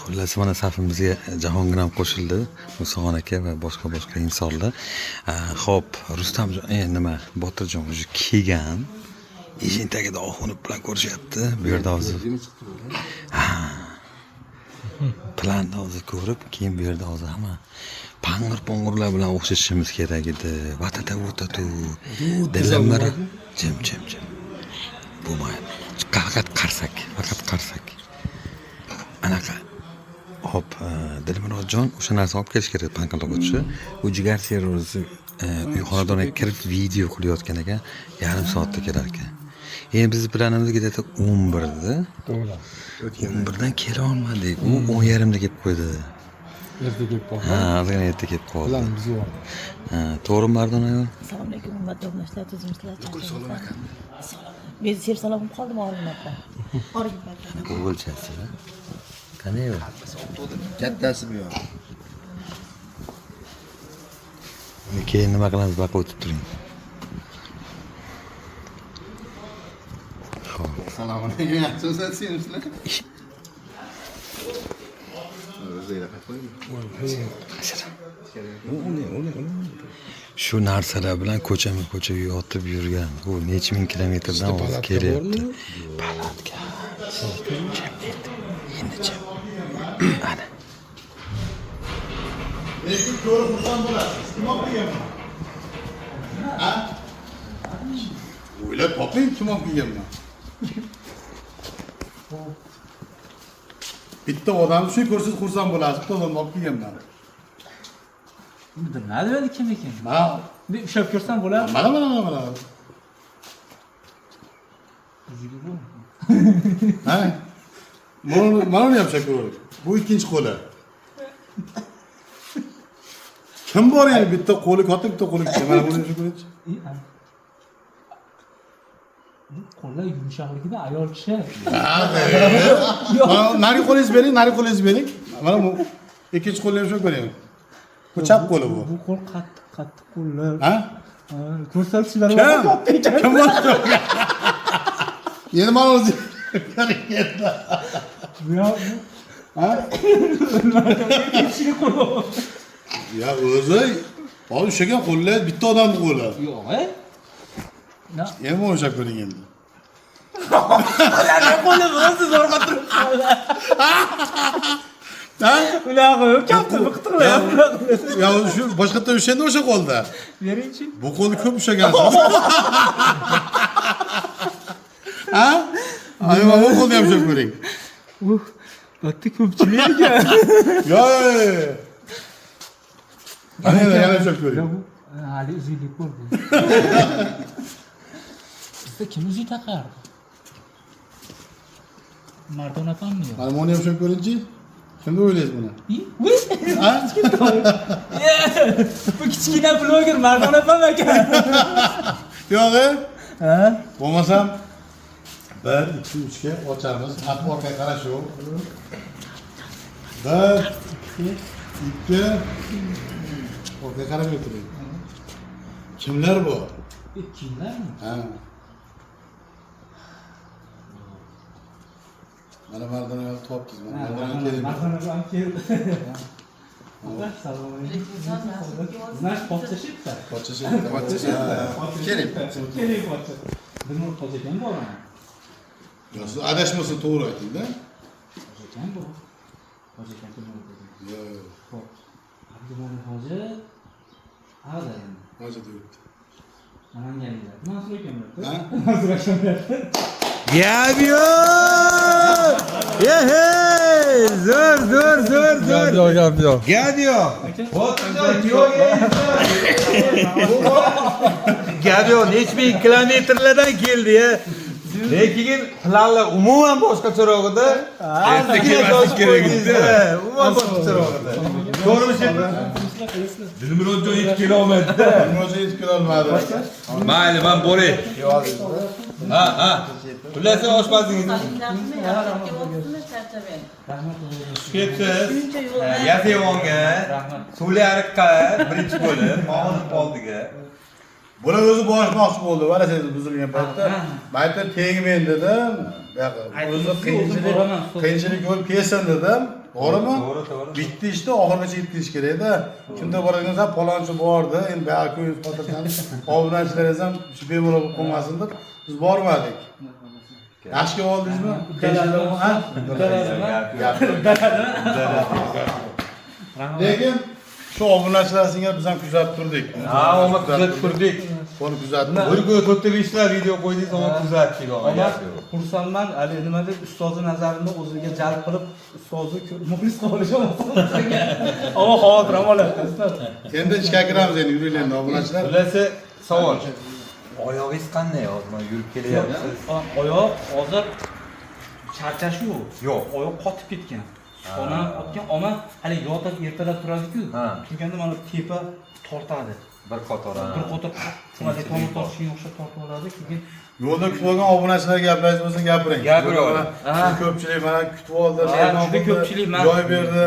Xullas, mana safimizga Jahongir ham qo'shildi, Musaxon aka va boshqa boshqa insonlar. Xo'p, Rustamjon, nima, Botirjon уже kelgan. Eshik tagida Oxunov bilan ko'rishyapti. Bu yerda hozir planni hozir ko'rib, keyin bu yerda hozir hamma pang'ir pong'irlar bilan o'xshashimiz kerak edi. Vatata vutatu. Dilimir jim jim jim. Bo'lmaydi. Faqat qarsak, faqat qarsak. Anaqa. Hop, Dilmurodjon o'sha narsani olib kelish kerak, pankalog'chi. U jigar serversi uy xonadoniga kirib video qilayotgan ekan, yarim soatda kelar ekan. Endi bizni planimiz где-то 11da. To'g'ri. 11 dan kela olmadik. U 10:30da kelib qo'ydi. Erta kelib qoldi. Ha, ozgina erta kelib qoldi. Plan buzib yubordi. Ha, to'g'rimi, Mardon ayol? Assalomu alaykum, hurmatli obunachilar, tuzimizlar. Salom. Men ser salom qilib qoldim og'rinyapti. Og'rinyapti. O'g'ilchasi. Qani u? Kattasi bu yoq. Keyin nima qilamiz, baqa o'tib turing. Xo'p. Assalomu alaykum. Yaxshimisiz, sensizlar? O'zinglar qo'ying. Shu narsalar bilan ko'chama-ko'cha yotib yurgan. U necha ming kilometrdan Ikkita hozir palatka kelyapti. bormi? Palatka. Jim endi. Endi jim. Ana. Lekin ko'rib xursand bo'lasiz. Kim olib kelganman? Ha? O'ylab toping, kim olib kelganman. Bitta odamni shu ko'rsangiz xursand bo'lasiz. Bitta odamni olib kelganman. Bilmadi kim ekan. Ma, Bir ushlab ko'rsam bo'ladimi? mana mana mana mana. O'ziga bu. Ha? Mana uni ham ushlab ko'ring. Bu ikkinchi qo'li. Kim bor endi bitta qo'li katta, bitta qo'li kichik. Mana buni ushlab ko'ringchi. Bu qo'llar yumshoqligida ayol kishi. Mana nari qo'lingizni bering, nari qo'lingizni bering. Mana bu ikkinchi qo'lni ham ushlab ko'ring. Bu chap qo'li bu. Bu qo'l qattiq qattiq qo'llar. Ha? Ko'rsatishlar Kim? Kim bor? Endi mana o'zi. Bu yoq Ha? kichik qo'l. Ya o'zi hozir ushlagan qo'llar bitta odamning qo'li. Yo'q, e? Na, Endi buni ushlab ko'ring endi. qo'li o'zi zo'rg'a turibdi. Ha? Unaqa yo'q, katta qitiqlayapti. Ya shu boshqatdan ushlaydi o'sha qo'lda. Beringchi. Bu qo'lni ko'p ushlagansiz. Ha? Ay, mana bu qo'lni ham ushlab ko'ring. Bitta ko'pchilik ekan. Yo, yo, yo. Ana endi yana ushlab ko'ring. Bu hali uzuklik ko'rdi. Bizda kim uzuk taqardi? Mardon opammi yo'q? Mana buni ham ushlab ko'ringchi. Kim deb o'ylaysiz buni? Ha? Bu kichkina bloger Mardon opam ekan. Yo'q, e? Ha? Bo'lmasam 1 2 3 ga ochamiz. Atib orqaga qarash yo'q. 1 2 orqaga qaramay turing. Kimlar bu? Kimlarmi? Ha. Mana Mardon ayol topdingiz. Mana Mardon ayol keling. Mardon opam keldi. Assalomu alaykum. Znash pochcha shepta. Pochcha shepta. Pochcha shepta. Keling. Keling pochcha. Dilmurod hoji akam bor mana. Yo, siz adashmasa to'g'ri ayting-da. Hoji akam bor. Hoji akam Dilmurod aka. Yo'q, yo'q. Xo'p. Abdumo'min hoji haqida endi. Hoji deyapti. Namanganliklar. Mansur akam bo'pti. Ha? Mansur akam bo'pti. Gap yo'q! Yehey! Zo'r, zo'r, zo'r, zo'r. Yo'q, gap yo'q. Gap yo'q. Botirjon yo'q. Gap yo'q, necha ming kilometrlardan keldi ya. Lekin planlar umuman boshqacharoq edi. Erta kelmaslik kerak edi. Umuman boshqacharoq edi. To'g'rimi, Shepar? Dilmurodjon yetib kela olmadi. Dilmurodjon yetib kela olmadi. Mayli, men boray. Ha, ha. Xullas, oshpazingiz. Rahmat. Ketdi. Yazayvonga, Suvli ariqqa birinchi bo'lib, Og'izib oldiga. Bular o'zi borishmoqchi bo'ldi. Velosiped buzilgan paytda. Men aytdim, tegmen dedim. Buyoqqa o'zi qiyinchilik ko'rib kelsin dedim. To'g'rimi? To'g'ri, to'g'ri. Bitta ishda oxirigacha yetkazish kerak-da. Kimda boradigan bo'lsa, palonchi bordi, endi buyoqqa ko'z xotirjam obunachilaringiz ham shu bemalol bo'lib qolmasin deb biz bormadik. Yaxshi kelib oldingizmi? Qiyinchilik ha? Lekin shu obunachilar singari biz ham kuzatib turdik. Ha, uni kuzatib turdik. Buni kuzatdik. Bir kuni to'rtta beshta video qo'ydingiz, uni kuzatdik. Ama xursandman, hali nima deb ustozi nazarini o'ziga jalb qilib, ustozi muxlis qilib olish. Ammo xavotir ham olyapti ustoz. Endi ishga kiramiz endi, yuringlar endi obunachilar. Xullas, savol. Oyog'ingiz qanday hozir? Mana yurib kelyapsiz. Oyoq hozir charchash yo'q. Yo'q. Oyoq qotib ketgan. Ona otgan oma hali yotib ertalab turadi-ku. Turganda mana tepa tortadi. Bir qator. Bir qator qattiq tomir tortishga o'xshab tortib oladi. Keyin Yo'lda kutib olgan obunachilarga gaplaringiz bo'lsa gapiring. Gapiravering. Mana ko'pchilik mana kutib oldi, mehmon juda qildi, ko'pchilik joy berdi.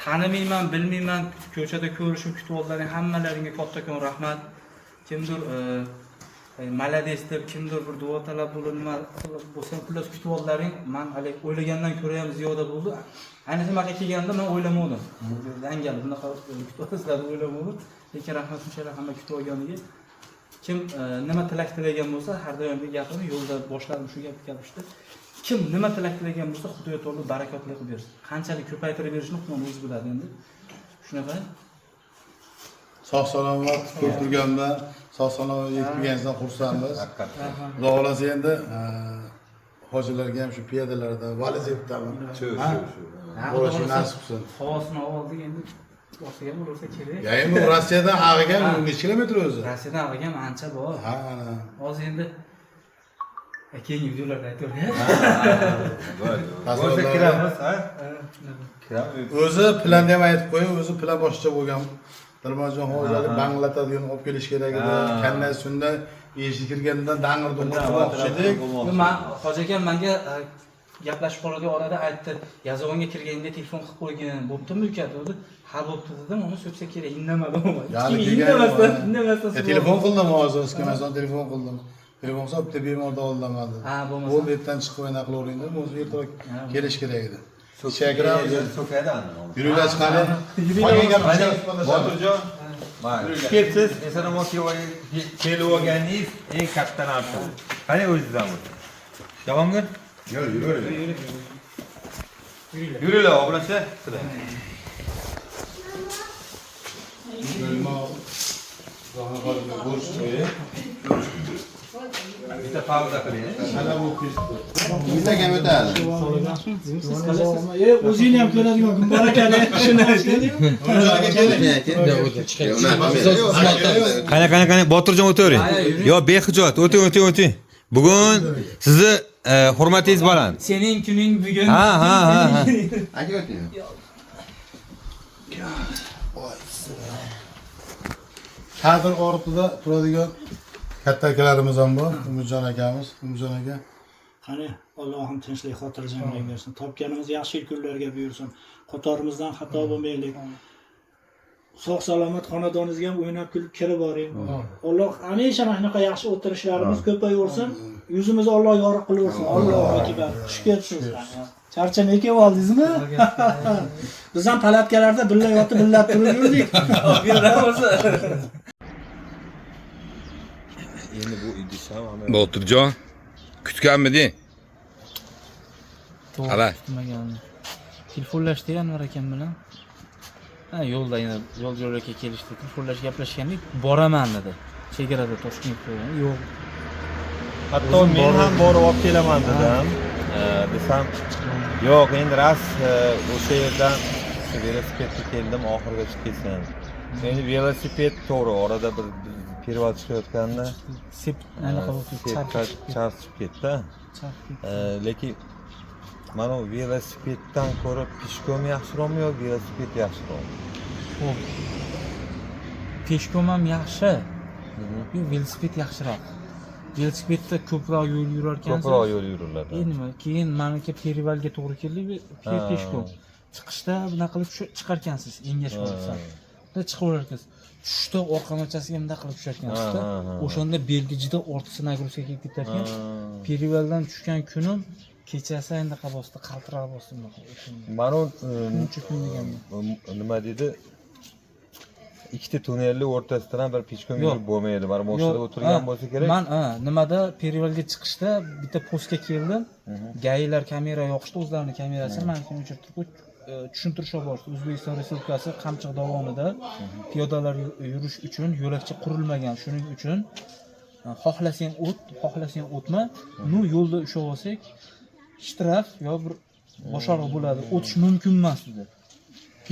Tanimayman, bilmayman, ko'chada ko'rishib kutib oldilaring, hammalaringga kattakon rahmat. Kimdir молодец deb, kimdir bir duo talab bo'lib nima qilib bo'lsa, xullas kutib oldilaring. Man hali o'ylagandan ko'ra ham ziyoda bo'ldi. Ayniqsa manga kelganda men o'ylamadim. Dangal bunaqa kutib olasizlar deb o'ylamadim. Lekin rahmat shunchalar hamma kutib olganiga. Kim nima tilak tilagan bo'lsa, har doimgi gapim, yo'lda boshladim shu gapni gapirishdi. Kim nima tilak tilagan bo'lsa, Xudo taolo barakotli qilib bersin. Qanchalik ko'paytirib berishini Xudo o'zi biladi endi. Shunaqa. Sog' salomat ko'rib turganda, sog' salomat yetib kelganingizdan xursandmiz. Xudo xohlasa endi hojilarga ham shu piyodalarda, velosipedda Shu, ha? shu, shu. Borishi nasib qilsin. Havosini oldik endi. Borsa ham bo'lsa kerak. Ya endi Rossiyadan ag'iga necha kilometr o'zi? Rossiyadan ag'iga ham ancha bor. Ha, ana. Hozir endi keyingi videolarda aytaveray. Bo'lsa kiramiz, ha? Kiramiz. O'zi planda ham aytib qo'ying, o'zi plan boshqa bo'lgan. Dilmarjon hojali banglatadigan olib kelish kerak edi. Qanday shunda eshik kirgandan dang'ir dung'ir qilmoqchi edik. Man hoji akam menga gaplashib qoladigan orada aytdi, Yazovonga kirganda telefon qilib qo'ygin, bo'ptimi uka dedi. Ha, bo'pti dedim, uni so'ksa kerak, indamadim. Yani indamasdan. Telefon qildim hozir, o'zga telefon qildim. Telefon qilsa bitta bemorda oldilamadi. Ha, bo'lmasa. Bo'ldi, ertadan chiqib o'yna qilavering dedim, o'zi ertaroq kelish kerak edi. Ishga kiramiz. So'kadi. Yuringlar chiqadi. Qolgan gapni Boturjon, mana ketsiz, eson omon kelib olganingiz eng katta narsa. Qani o'zingizdan bo'lsin. Davomga? Yo'q, yuring. Yuringlar, obunachi. Sizlar. Bitta pauza qiling. Bitta gap o'tadi. O'zingni ham ko'radigan kun bor ekan, shuni ayting. Qani, qani, qani, Boturjon o'tavering. Yo, behijoat, o'ting, o'ting, o'ting. Bugun sizni hurmatingiz baland. Sening kuning bugun. Ha, ha, ha, ha. Aka o'ting. Kadr ortida turadigan katta akalarimiz ham bor. Umidjon akamiz, Umidjon aka. Qani, Allohim tinchlik, xotirjamlik bersin. Topganimiz yaxshi kunlarga buyursin. Qatorimizdan xato bo'lmaylik. Sog' salomat xonadoningizga ham o'ynab kulib kirib boring. Alloh hamisha mana shunaqa yaxshi o'tirishlarimiz ko'payaversin. Yuzimizni Alloh yorug' qilaversin. Allohu akbar. Xush kelibsiz. Charchamay kelib oldingizmi? Biz ham palatkalarda birga yotib, birga turib yurdik. Endi bu idish ham Boturjon, kutganmiding? Qalay? Kutmagandim. Telefonlashdi Anvar akam bilan. Ha, yo'lda endi yo'l yo'lakay kelishdi. Telefonlashib gaplashgandik, boraman dedi. Chegarada Toshkentda. Yo'q. Hatto men ham borib olib kelaman dedim. Desam, yo'q, endi rost o'sha yerdan shu velosipedga keldim, oxirigacha kelsin. Endi velosiped to'g'ri, orada bir перевал chiqayotganda Sep anaqa bo'lib sepka charx chiqib ketdi. Charx ketdi. Lekin mana u velosipeddan ko'ra пешком yaxshiroqmi yo velosiped yaxshiroqmi? Xo'p. Пешком ham yaxshi. Yo'q, velosiped yaxshiroq. Velosipedda ko'proq yo'l yurarkansiz. Ko'proq yo'l yuriladi. Nima, keyin maniki перевал ga to'g'ri keldi, пешком. Chiqishda bunaqa qilib shu chiqarkansiz, engash bo'lsa. Bunday chiqaverar ekansiz. Tushda orqamachasiga bunday qilib tusharkansizda. Ha, ha, ha. O'shanda belgi juda ortiqcha нагрузка kelib ketar ekan. Перевал dan tushgan kunim Kechasi endi bosdi, qaltirab bosdi bunaqa. Mana Uncha kun deganda. Nima deydi? Ikkita tunnelni o'rtasidan bir пешком Yo'q. yurib bo'lmaydi. Mana mashinada Yo'q, o'tirgan ha, bo'lsa kerak. Man nimada перевал ga chiqishda bitta postga keldim. ГАИ lar kamera yoqishdi, o'zlarini kamerasini manikini o'chirib turib tushuntirish olib borishdi. O'zbekiston Respublikasi Qamchiq dovonida piyodalar yurish uchun yo'lakcha qurilmagan. Shuning uchun xohlasang o't, xohlasang o'tma. Ну yo'lda ushlab olsak, штраф yo bir boshog'riq bo'ladi. O'tish mumkin emas dedi.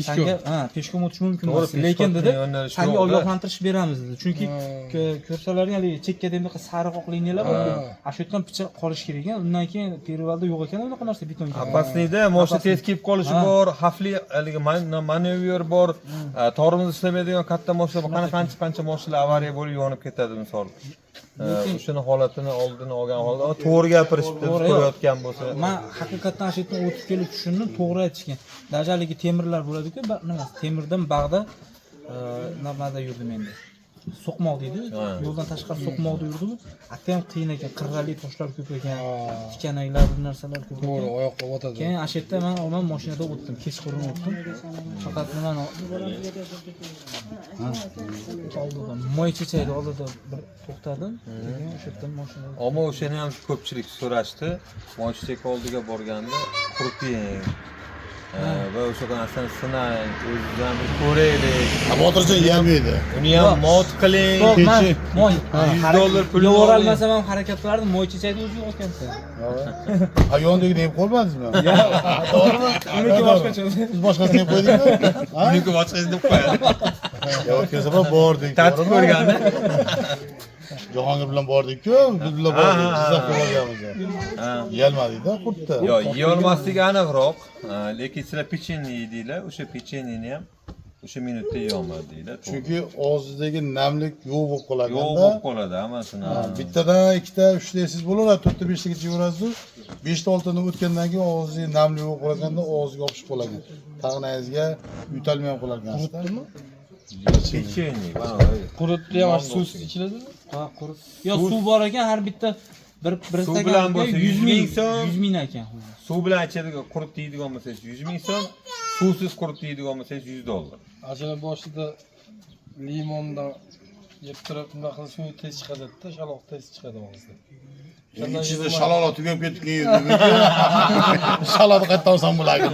Sanga ha, пешком o'tish mumkin To'g'ri, emas. Lekin dedi, пешком yo'nalishi sanga yo'q-da. ogohlantirish beramiz dedi. Chunki ko'rsalaring haligi chekkada bunaqa sariq oq liniyalar bor-ku. Ana shu yerdan picha qolish kerak ekan. Undan keyin перевал da yo'q ekan unaqa narsa beton. Опасный da mashina tez kelib qolishi bor, xavfli haligi manevr bor, tormoz ishlamaydigan katta mashina bor. Qana qancha qancha mashinalar avariya bo'lib yonib ketadi misol. O'shani holatini oldini olgan holda to'g'ri gapirishibdi, To'g'ri, ko'rayotgan bo'lsa. Man haqiqatdan shu yerdan o'tib kelib tushundim, to'g'ri aytishgan. Даже haligi temirlar bo'ladi-ku, nima, temirdan bag'da nimada yurdim endi. So'qmoq deydi. Yo'ldan tashqari so'qmoqda yurdim. Ata ham qiyin ekan, qirg'ali toshlar ko'p ekan, tikanaklar, bir narsalar ko'p To'g'ri, ekan. oyoqqa botadi. Keyin ana shu yerda man olman mashinada o'tdim, kechqurun o'tdim. Faqat nimani oldida moy chechakni oldida bir to'xtadim. Keyin o'sha yerdan mashinada Ammo o'shani ham ko'pchilik so'rashdi. Moychichak oldiga borganda qurib yeng. Va o'sha narsani sinang, o'zingiz ham bir ko'raylik. Botirjon yeyolmaydi. Uni ham mot qiling. Yo'q, man moy $100 pulini Yevorolmasam ham harakat qilardim, moy chechakni o'zi yo'q ekan. Ha, yonidagini yeb qo'ymadingizmi? To'g'rimi? Uniki boshqacha. Biz boshqasini yeb qo'ydikmi? Ha? Uniki boshqasi deb qo'yadi. Ya o'tgan safar bordik. Tatib to'g'rimi? ko'rganda. Jahongir bilan bordik-ku, biz bilan bordik, Jizzaxga borganmiz. Yeyolmadik-da qurtni. Yo'q, yeyolmaslik aniqroq, lekin sizlar pechenye yedinglar, o'sha pechenyeni ham o'sha minutda yeyolmadinglar. To'g'ri. Chunki og'zidagi namlik yo'q bo'lib Yo'q qolaganda bo'lib qoladi hammasini. Ha, bittadan ikkita, uchta yesiz bo'laveradi, to'rtta, beshtagacha yeyverasiz. Beshta, oltidan o'tgandan keyin og'zingizga namlik yo'q bo'lganda og'izga yopishib qoladi. Tag'inangizga yutalmay ham qolar ekansizda. Quritdimi? Pechenye. Quritdi ham suvsiz ichiladimi? Ha, qurib. Yo, suv bor ekan, har bitta bir bir Suv stakan bilan bo'lsa 100 100 ming ming so'm. 100 ming ekan. Suv bilan ichadigan qurut yeydigan bo'lsangiz 100 ming so'm, suvsiz qurut yeydigan bo'lsangiz $100. Ajina boshida limondan yeb turib nima qilsa suvi tez chiqadi-da, shaloq tez chiqadi og'izda. Ichida shalola tugab ketib keyin shalolni qayerdan olsam bo'ladi?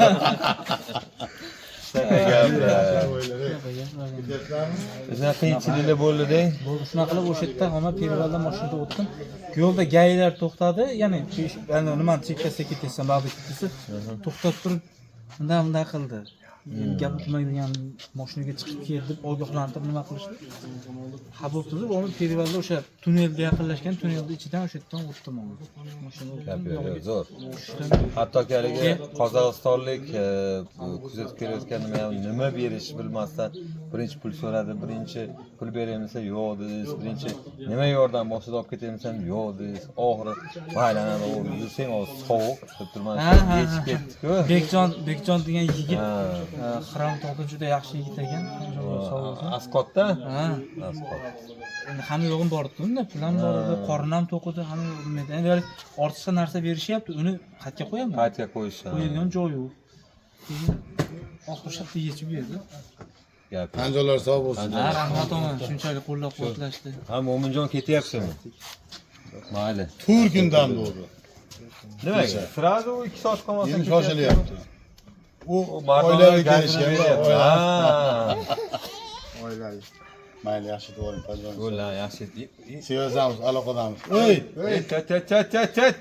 Shunaqa qiyinchiliklar bo'ldi-da. Bo'ldi, shunaqa qilib o'sha yerda hamma перевал dan mashinada o'tdim. Yo'lda ГАИ lar to'xtadi, ya'ni ya'ni nimani chekkasida ketasan, bag'da ketasa, to'xtab turib bunday bunday qildi. Endi gap o'tmaydigan mashinaga chiqib kel deb ogohlantirib nima qilishdi. Ha, bo'pti deb, uni перевал da o'sha tunnelga yaqinlashgan, tunnelni ichidan o'sha yerdan o'tdim. Mashinada o'tdim. Gap yo'q, yo'q, zo'r. Tushdim. Hattoki haligi qozog'istonlik kuzatib kelayotgan nima ham nima berish bilmasdan birinchi pul so'radi, birinchi pul beraymi desa yo'q dedingiz, birinchi nima yordam boshida olib ketaymi desam yo'q dedingiz. Oxiri mayli ana o'g'lim yursang hozir sovuq deb turman, Ha, ha, yechib ha. ketdi-ku. Bekjon, Bekjon degan yigit Ha. Xiromtog'da juda yaxshi yigit ekan. Sog' bo'lsin. Asqotda? Ha. Asqot. Endi hamma yo'g'im bor edi unda, pul ham bor edi, qornim ham to'q edi, hamma yo'g'im edi. Endi hali ortiqcha narsa berishyapti, uni qayerga qo'yaman? Qayerga qo'yish? ha. Qo'yadigan joyi yo'q. Keyin oxiri shartta yechib berdi. Gap. yo'q. Anjonlar sog' bo'lsin. Ha, rahmat oma, shunchalik qo'llab-quvvatlashdi. Ha, Mo'minjon ketyapsizmi? Mayli. To'rt kundan bo'ldi. Nimaga? Сразу 2 soat qolmasdan Endi ketyapti. shoshilyapti. U Mardonlar oilaviy gazini kelishgan. beryapti. Ha. Oilaviy. Mayli, yaxshi duoling, Pajjon. Bo'ldi, yaxshi. Sevasamiz, aloqadamiz. Ey, Chat chat chat chat chat.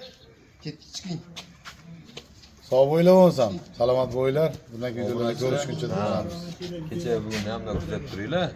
sog' bo'linglar bo'lmasam. Salomat bo'linglar. Bundan keyin videolarda ko'rishguncha. Kecha bugun ham kuzatib turinglar.